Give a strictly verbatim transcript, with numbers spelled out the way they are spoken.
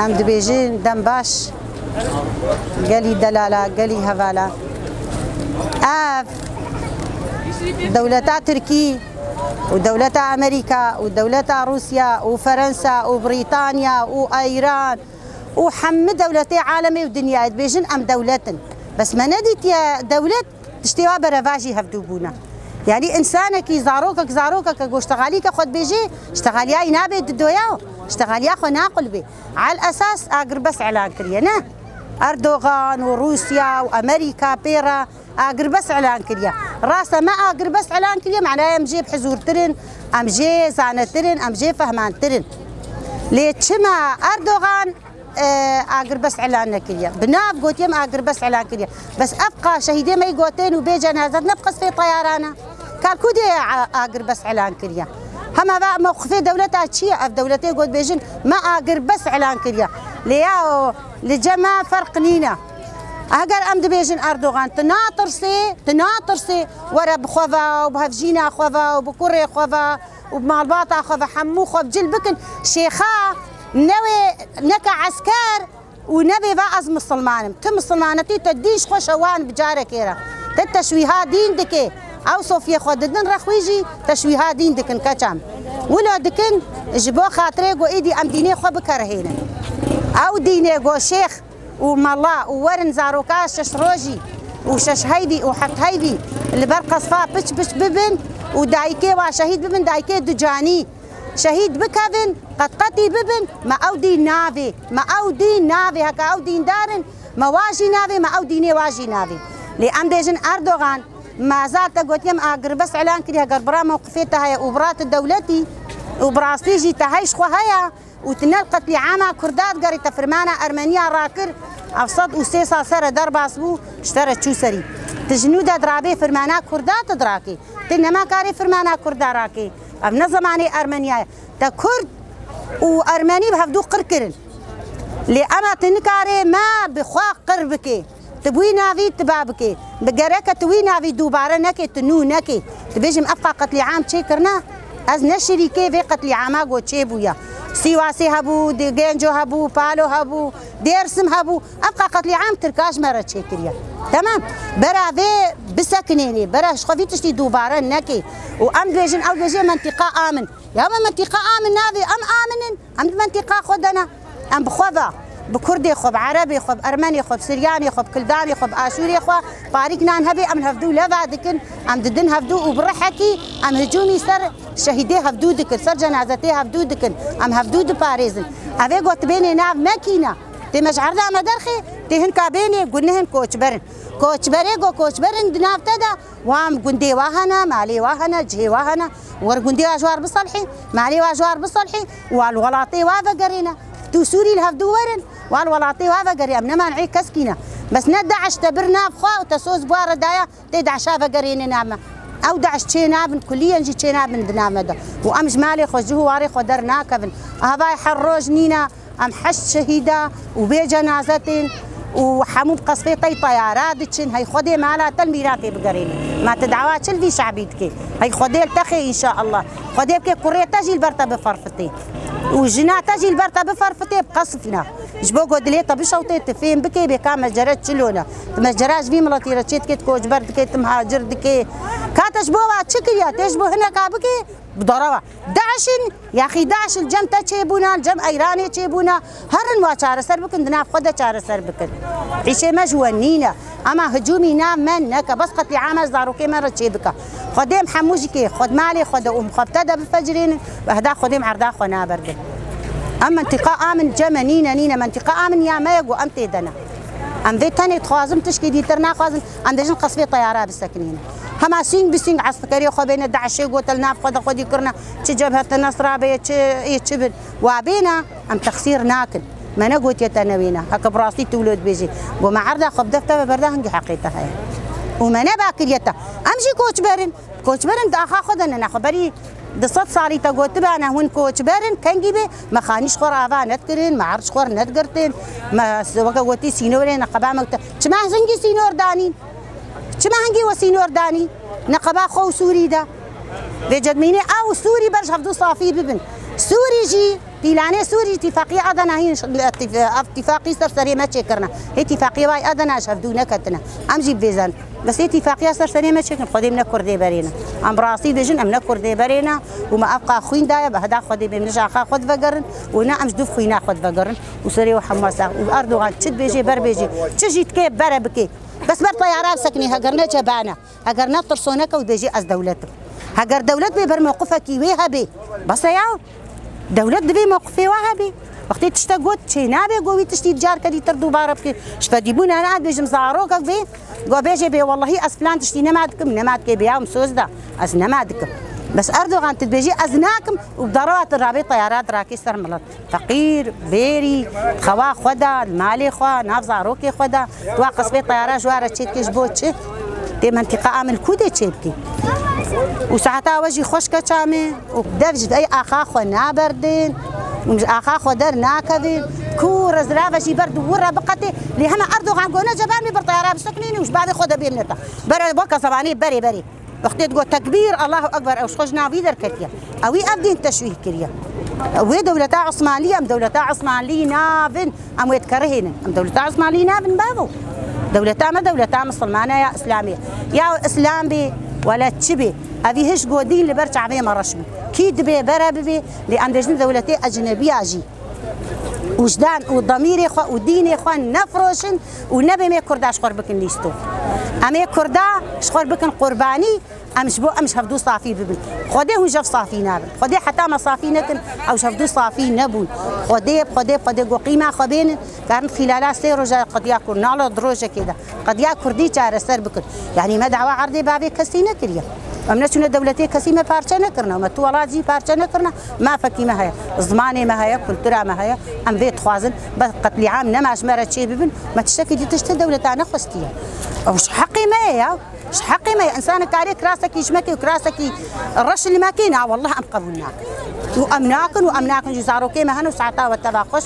Em dibêjin dem baş, gelî delala, gelî hevala. Ev dewleta Tirkî û dewleta Amerîka û dewleta Rûsya û Ferensa û Brîtanya û Îran û hemû dewletê alemê û dinyayê dibêjin em dewlet in. Bes me nedîtiye dewlet tiştê wa berevajî hevdû bûne. Yanî însanekî, zarokek, zarokeke ku ştexalîke xwe dibêjê, ştexaliya wî nabe didoya, ştexaliya xwe naqulbê. Al esas agirbest elan kiriye, ne? Erdogan û Rûsya û Amerîka pê re agirbest elan kiriye. Rast e, me agirbest elan kiriye, manaya em jê bihizûrtir in, em jê zanetir in, em jê fehmantir in. Lê çima Erdogan, e, agirbest elan nekiriye? Bi nav gotiye em agirbest elan kiriye. Bes ev qa şehîdê me yî gotin û bê cenazet ne bi qesfê teyaran e. Kalkûdê a-, agirbest elan kiriye. Hema va mewqifê dewleta çi ye? Ev dewletê got bêjin me agirbest elan kiriye. Lê ya o, li cem me ferq nîne. Heger em dibêjin Erdogan, tu natirsê, tu natirsê, were bi xwe ve û bi hevjîna xwe ve û bi kurê xwe ve û bi malbata xwe ve hemû xwe bi cil bikin. Şêxa newê neke esker û nebê ve ez misilman im. Tu misilmanetî te dîn ji xwe şewan bi carekê re. Te teşwîha dîn dike. Ew sofyê xwe didin re xwî jî teşwîha dîn dikin keça min. Wilo dikin ji bo xatirê ku êdî em dînê xwe bikerihênin. Ew dînê ku şêx û mela û werin zaroka şeş rojî û şeş heyvî û heft heyvî li ber qesfa piç piç bibin û dayikê wa şehîd bibin, dayikê ducanî şehîd bikevin, qetqetî bibin, me ew dîn navê, me ew dîn navê, heke ew dîndar in, me wa jî navê, me ew dînê wa jî navê. Lê em bêjin Erdogan, me zar te gotiye me agirbest elan kiriye, heger bira mewqifê te heye û bira tu dewletî û bi rastî jî te heyş xwe heye, û tu ne li qetlîama Kurda digerî, te firmana Ermeniya rakir, ev sed û sê sal ser e derbas bû, ji te re çû serî. Tu ji nû de dirabê firmana Kurda tu dirakê. Tu nema karê firmana Kurda rakê. Ev ne zemanê Ermeniya ye. Te Kurd û Ermenî bi hevdû qir kirin. Lê ema tu nikarê me bi xwe qir bikê. Tu bi wî navî tu ba bikê. Bi gereke tu wî navî dubare nekê, tu nû nekê. Tu bêjim ev qa qetlîam çêkirine, ez ne şirîkê vê qetlîama ku çêbûye. Sîwasê hebû, di Genco hebû, Palo hebû, Dêrsim hebû. Ev qa qetlîam Tirka ji me re çêkiriye. Temam. Bera vê bisekinênê, bera ji xwe vî tiştî dubare nekê. Û em dibêjin, ew dibêje mentîqa amin. Ya me mentîqa amin navê, em amin in. Em di mentîqa xwe de ne. Em bi xwe ve, bi Kurdê xwe, bi Erebê xwe, bi Ermenê xwe, bi Siryanê xwe, bi Kildanê xwe, bi Aşûrê xwe, parîk nan hebe, em hevdû leva dikin, em didin hevdû û bi rihekî em hicûmî ser şehîdê hevdû dikin, ser cenazetê hevdû dikin, em hevdû diparêzin. Evê got bênê nav me kî ne? Tê me ji erda me derxê, tê hinka bênê, gunihin koçber in. Koçberê got koçber in di nav te de, Wan gundê wa hene, malê wa hene, cihê wa hene. Wer gundê wa ji war biselhê, malê wa ji war biselhê, wa li welatê wa vegerêne. Tu Sûrî li hevdû werin, wa li welatê wa vegerê. Em ne man'ê keskî ne. Bes ne DAIŞ te bir nav xwe û te soz bi wa re daya, tê DAIŞa vegerêne nav me. Ew DAIŞ çê nabin, kuliyen jî çê nabin di nav me de. Û em ji malê xwe, ji cih û warê xwe dernakevin. Avayê her roj nîne. Em heşt şehîda û bê cenaze tên û hemû bi qesfê tey teyara diçin. Hey Xwedê mala te li mîratê bigerîne. Ma tu dawa çi li vî şabî dikê? Hey Xwedê li te xê înşaallah. Xwedê bike kurê te jî li ber te biferfitê. Û jina te jî li ber te biferfitê bi qesf ne. Ji bo ku dilê te bişewtê, tu fêm bikê bê ka mecere çilo ne. Tu mecera ji vî miletî re çê dikê, tu koçber dikê, tu mihacir dikê. Ka te ji bo wa çi kiriye? Tê ji bo hineka bikê, bi dara we. DAIŞ in, yaxî DAIŞ li cem te çêbûna, li cem Eyranê çêbûna, herin wa çareser bikin, di nav xwe de çareser bikin. Îşê me ji we nîne. Ema hicûmî nav me neke, bes qetlîama zarokê me re çêbike. Xwedê em hemû jî kê, xwe di malê xwe de û em xwe bi te de bifecirênin, wehda Xwedê em erda xwe naberdin. Em mentîqa amin cem e, nîne, nîne, mentîqa amin ya me ye, ku em tê de ne. Em vê tenê dixwazin, tişkî dîtir naxwazin. Em dêjin qesfê teyara bisekinîne. Hema sîng bi sîng eskerê xwe bêne, DAIŞê gote li nav xwe de xwedî kirine, çi Cebhete Nesra be, çi ê çi bin. Wa bêne, em texsîr nakin. Me negotiye te newêne. Heke bi rastî tu wilo dibêjî. Go me erda xwe bi def te ve berda hingî heqê te heye. Û me neba kiriye te. Em jî koçber in. Koçber in di axa xwe de ne, ne xwe berî Di sed salî te gotibane hûn koçber in, kengî bê, me xanî ji xwe re ava nedikirin, me erd ji xwe re nedigirtin, me s-, weke gotî sînorê neqeba me gote. Çima hingî sînor danîn? Çima hingî we sînor danî? Neqeba xwe û Sûrî de. Vê cedmînê ew û Sûrî ber ji hevdû safî bibin. Sûrî jî, pîlanê Sûrî îtîfaqiya Adana hîn ş-, îtîf-, îtîfaqî ser serê me çêkirine. Hê îtîfaqiya vay Adana ji hevdû neketine. Em jî bivêzin. Bes hê îtîfaqiya ser serê me çêkin. Xwedê em ne Kurdê berê ne. Em bi rastî dibêjin, em ne Kurdê berê ne. Û me ev qa xwîn daye, bi heda Xwedê bê em ne ji axa xwe divegerin. Û ne em ji dûv xwîna xwe divegerin. Û serê we hema sax. Û Erdogan çi dibêjê, ber bêjê. Çi jî dikê, bere bikê. Bes ber teyara bisekinî, heger ne cebane. Heger ne tirsoneke û dibêjî ez dewlet im. Heger dewlet bê ber mewqifekî wê hebê. Bes e ya. Dewlet divê mewqifê we hebê. Wextê tiştek got çê nabe, go wî tiştî carke dîtir dubare bike. Ji fedîbûna ne dibêjim zarokek bê. Go bêjê bê wellahî ez filan tiştî nema dikim, nema dikê bê ya min soz da. Ez nema dikim. Bes Erdogan tu dibêjî ez nakim û bi derewa tu rabê teyara dirakê ser milet. Feqîr, bêrî, xewa xwe da, li malê xwe, nav zarokê xwe da, tu wa qesbê teyara ji wa re çêdikê ji bo çi? Tê mentîqa a min li ku dê çêbikî? Û saeta we jî xweş keça me û dev ji vey axa xwe naberdin û ji axa xwe dernakevin. Ku rezilave jî ber di wir re biqetê, lê hema Erdogan gone ceban me bir teyara bisekinîne û ji bavê xwe de bê mineta. Bere weke zemanê berê berê. Wextê digot tekbîr, Allahu Ekber, ew ji xwe ji nav wî derketiye. Ewî ev dîn teşwîh kiriye. Wê dewleta Osmanlî, em dewleta Osmanlî nabin, em wê dikerihênin. Em dewleta Osmanlî nabin bavo. Dewleta me dewleta misilmane ya Îslamê. Ya Îslam bê, wele çi bê. Evî hiş go dîn li ber çavê me reş bû. Kî dibê bere bibê, lê em dibêjin dewletê ecnebiya jî. Wijdan û demîrê xwe û dînê xwe nefiroşin û nebê em ê Kurda ji xwe bikin lîsto. Em ê Kurda ji xwe bikin qurbanî, em ji bo em ji hevdû safî bibin. Xwedê hûn ji hev safî nabin. Xwedê heta me safî nekin, ew ji hevdû safî nebûn. Xwedê, Xwedê, Xwedê go qîma xwe bênin, karin xîlala sê roja qediya Kurd, nalo di rojekê de qediya Kurdî çareser bikin. Yanî me dawa erdê bavê kesî nekiriye. Em neçûne dewletê kesî me parçe nekirine. Me tu welat jî parçe nekirine. Mafekî me heye. Zimanê me heye, kultura me heye. Em vê dixwazin. Bes qetlîam nema ji me re çê bibin. Me tiştekî dî tiştê dewleta nexwestiye. Ew ji heqê me ye ya. Ji heqê me ye. Însanek karê kirasekî ji me kê û kirasekî reş li me kê, na wallah em qebûl nakin. Û em nakin û em nakin jî zarokê me hene û saeta we teva xweş.